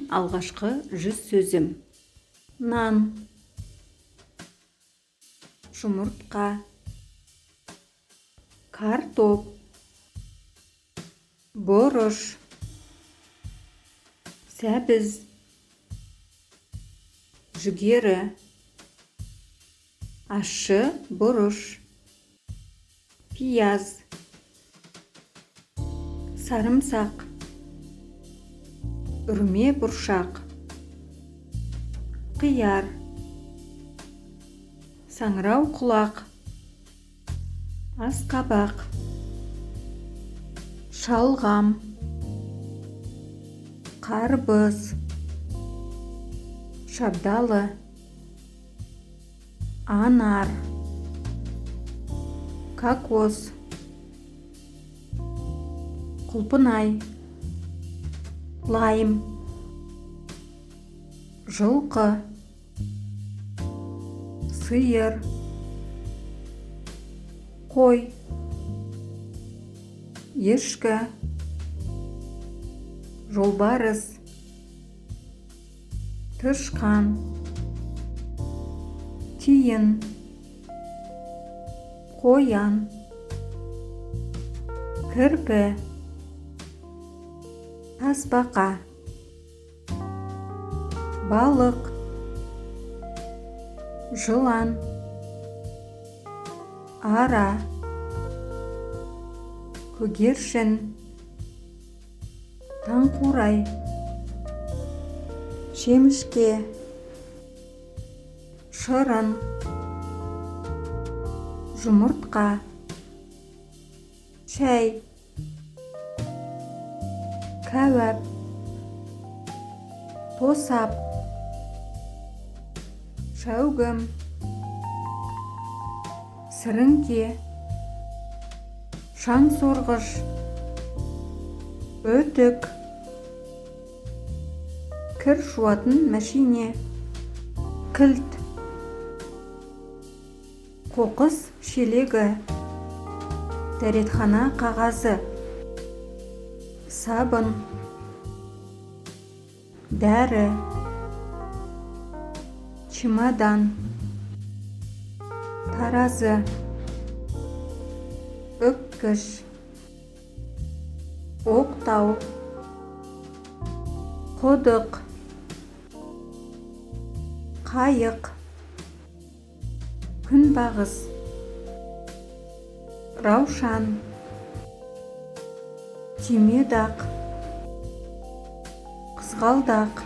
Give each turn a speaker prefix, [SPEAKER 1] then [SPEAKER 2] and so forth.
[SPEAKER 1] Алғашқы 100 сөзім. Нан, жұмыртқа, картоп, бұрыш, сәбіз, жүгері, ащы бұрыш, пияз, сарымсақ, үрме бұршақ, қияр, саңырауқұлақ, асқабақ, шалғам, қарбыз, шабдалы, анар, кокос, құлпынай, лайым, жылқы, сиыр, қой, ешкі, жолбарыс, тышқан, тиін, қоян, кірпі, тасбақа, балық, жылан, ара, көгершін, таңқурай, шемішке, шырын, жұмыртқа, шәй, кәуап, тосап, шәугім, сіріңке, шаңсорғыш, үтік, кір жуатын мәшине, кілт, қоқыс шелегі, дәретхана қағазы, сабын, дәрі, чемодан, таразы, үккіш, оқтау, құдық, қайық, күнбағыс, раушан, түймедақ, қызғалдақ.